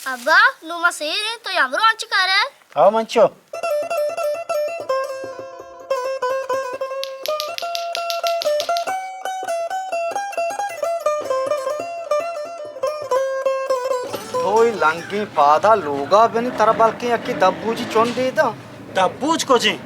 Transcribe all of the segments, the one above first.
ابا، نوں ما سیر ایں، تو ہمرو انچ کارے؟ ہاں منچو۔ دوئی لنگیں پادا لوگا بنی، ترا بلکیں یکی دبوجی چون دیداں۔ دبوج کجیں؟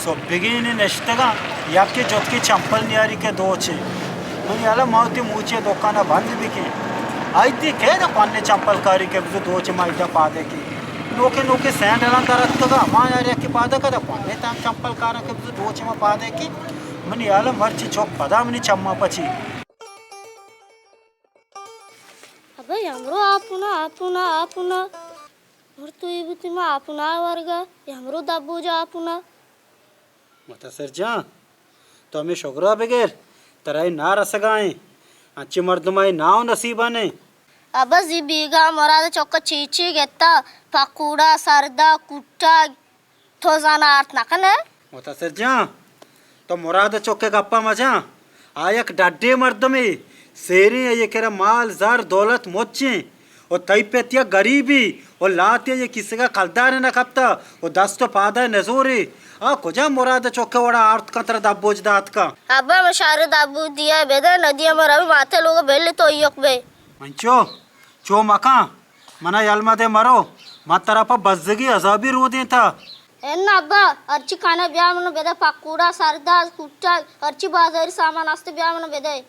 سبگینے نشتگاں، یکے جتکے چمپل نیاری کہ دوچے۔ منی ہیالا ما وتی موچی ءِ دکان ءَ بند بکیں۔ آئی دی کئے دا پنے چمپل کاری کہ بزو دوچے ما ایدا پادے کی۔ نوکے نوکے سینڈلاں در اتکگا، ما یار یکے پادا کدا پنے تام چمپل کاراں کہ بزو دوچے ما پادے کی۔ منی ہیالا مرچی چک پدا منی چماں پچی۔ ابا، ہمرو آپونا، آپونا، آپونا۔ مرتوئی بوتی ما آپونا ورگا، ہمرو دبوجا آپونا۔ متاثر جان، تو ہمے شگرا بگر، ترا اے نارسگا ایں۔ انچیں مردماں اے ناو نصیبا نیں۔ ابا، زی بیگا مراد چک چی چی گتا، پکوڑا، سردا، کٹا، تو زانا آرت نہ کن ئے؟ متاثر جان، تو مراد چک ءِ گپا مجاں۔ آ یک ڈڈے مردمے، سیریں، آئی کرا مال، زر، دولت مچیں۔ و تئی پت یک گریبے و لاتے آئی کیسگا کلدارے نہ کپتا و دست و پادے نزورے۔ آ کجا مراد چک ءِ وڑا آرت کن ترا دبوج دات کن؟ ابا، من شہر دبوج دیا بدے، ندیا من روی ماتے لوگ بل تو یک بے۔ انچو؟ چو مکن، منا یل مدے مرو، من ترا پہ بزگی عذابی رودینتا۔ انا ابا، ہرچی کنے بیا منو بدے، پکوڑا، سردا، کوٹا، ہرچی بازاری سامان است بیا منو بدے۔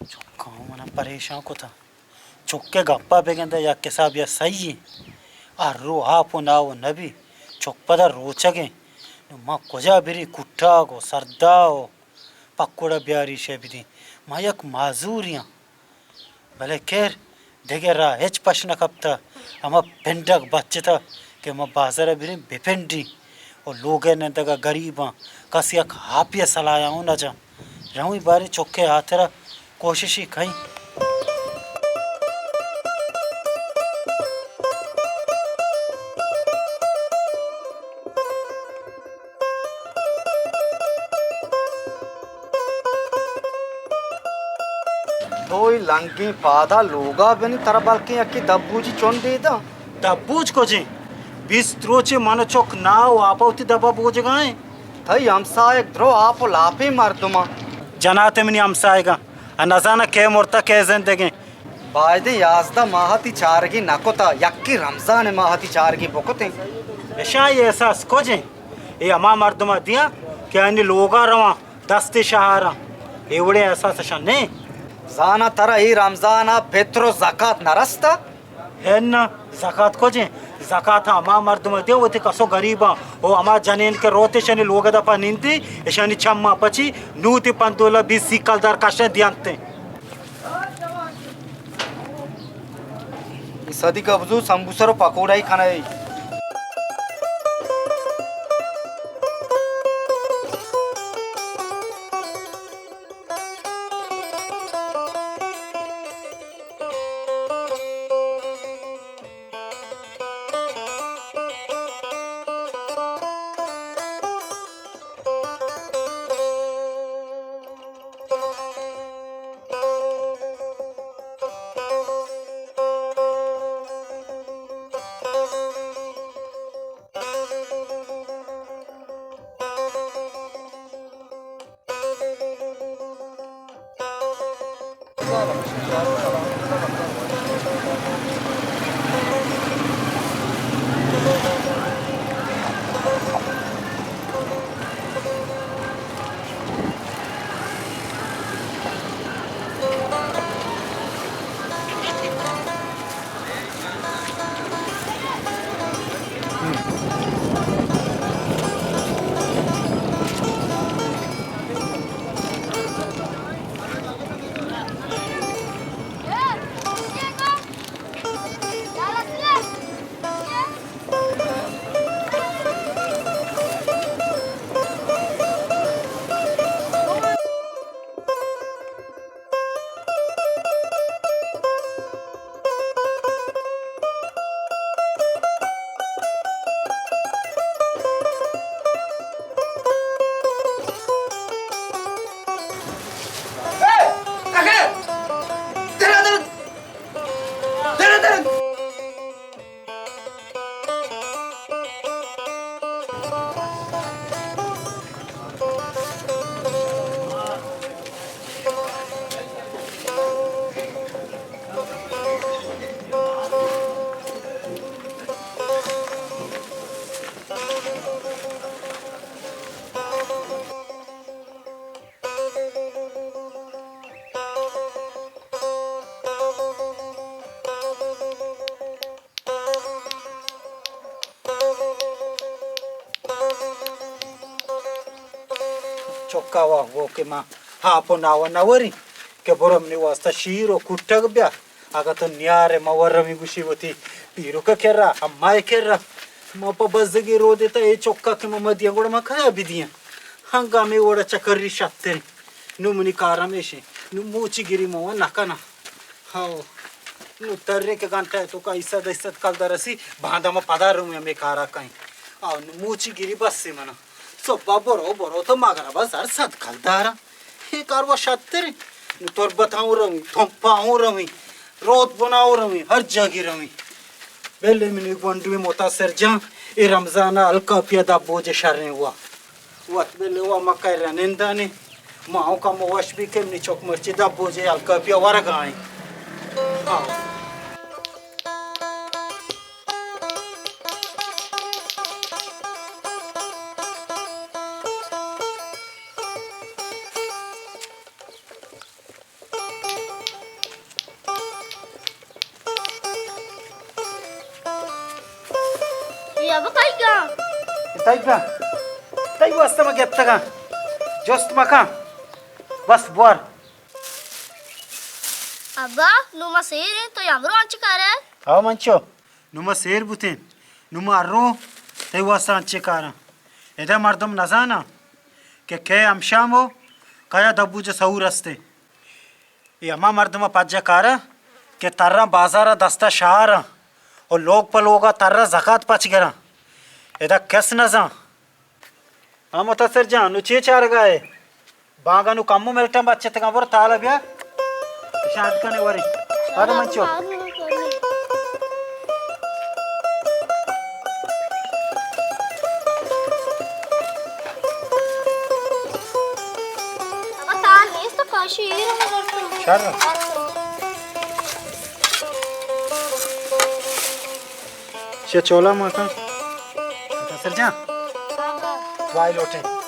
چکاں منا پریشان کتا۔ چک ءِ گپا بگندے یک حسابیا سہی ایں۔ ہر رو آپ و ناو نبی، چک پدا روچگیں۔ نو ما کجا بری کوٹاگ و سردا و پکوڑا بیاری شے بدیں۔ ما یک معذوریاں۔ بلے خیر، دگہ راہ ہچ پش نہ کپتہ۔ ہما پنڈگ بچتہ کہ ما بازارا بریں بپنڈیں و لوگئے نندگا گریباں، کس یک آپی صلاحا اوں نہ جاں۔ رویں باریں چکئے ہاترا کوششے کئیں۔ تو اے لنگیں پادا لوگا بنی، ترا بلکیں یکے دبوجی چون دیداں۔ دبوج کجیں؟ بیست روچے من و چک ناہ و آپا وتی دبا بوجگا ایں۔ تئی ہمساہگ درو آپ و لاپیں مردماں۔ جنات منی ہمساہگاں، ء نزاناں کئے مرتہ کئے زندگیں۔ بائدیں یازدہ ماہ تی چارگی نہ کتا، یکے رمضان ماہ تی چارگی بکتیں۔ اشاں اے احساس کجیں؟ اے ہما مردماں دیاں کہ آنی لوگا رواں، دستے شہاراں۔ اے وڑیں احساس اشاں نیں۔ زاناں ترا اے رمضانا پتر و زکات نہ رستہ؟ ہن، زکات کجیں؟ زکات ہما مردماں دے وتی کسو گریباں، او ہما جنین کہ روت اشانی لوگ دپا نندی، اشانی چماں پچی، نوتی پندولا بیست سی کلدار کشیں دیانتیں۔ اے صدیقہ بزو سمبوسہ رو پکوڑائی کنائی۔ کوا گو کہ ما ہاپ و ناوا نہ وریں کہ برو منی واسطہ شیر و کٹگ بیا۔ اگہ تو نیارے ما ورمی گوشی وتی پیرک کرا، امائے کرا۔ ما پہ بزگی رودے تا اے چکا کہ ما مدیاں گڑا ما کیا بدیاں؟ ہنگامے وڑا چکری شتریں۔ نو منی کار ہمیشیں۔ نو موچی گری ما نہ کناں۔ ہاو، نو ترے کہ گھنٹہ تو کا ایسد ایسد کلدار رسی، باندا ما پدا رویں ہمے کارا کائیں۔ آو، نو موچی گری بس سے منا۔ صبح برو برو تو مغرب سر صد کلدارا۔ اے کار وا شتریں۔ نو تربت ہوں رویں، تھمپا ہوں رویں، روت بنا ہوں رویں، ہر جاگی رویں۔ بلے منی گونڈوی متاثر جان، اے رمضان ہلکا پیا دبوجے شریں وا۔ وت بلے وا مکہ رنندانی، ما ہوں کم وش بی کہ منی چک مرچی دبوجے ہلکا پیا ورگائیں۔ ہاں۔ اے ابا کئی گا؟ تئی گا؟ تئی واسطہ ما گپتگاں۔ جست مکن۔ بس بور۔ ابا، نو ما سیر ایں، تو ہمرو انچ کارے؟ ہاو منچو۔ نو ما سیر بوتیں۔ نو ما ہر رو تئی واسطہ انچیں کاراں۔ ادا مردم نزاناں کہ کئے ہمشام و کیا دبوج سہور ہستے۔ اے ہما مردم پجا کارا کہ ترا بازار دستا شہارا و لوگ پہ لوگا ترا زکات پچ گراں۔ ادا کس نزان۔ ہاں متاثر جان، نو چے چارگا ئے؟ بانگا نو کمو ملٹاں بچتگاں، برو تالا بیا۔ شاد کنے ورے۔ آدم انچو۔ شر۔ چیا چولا ماتا؟ متاثر جان۔ وائی لوٹیں۔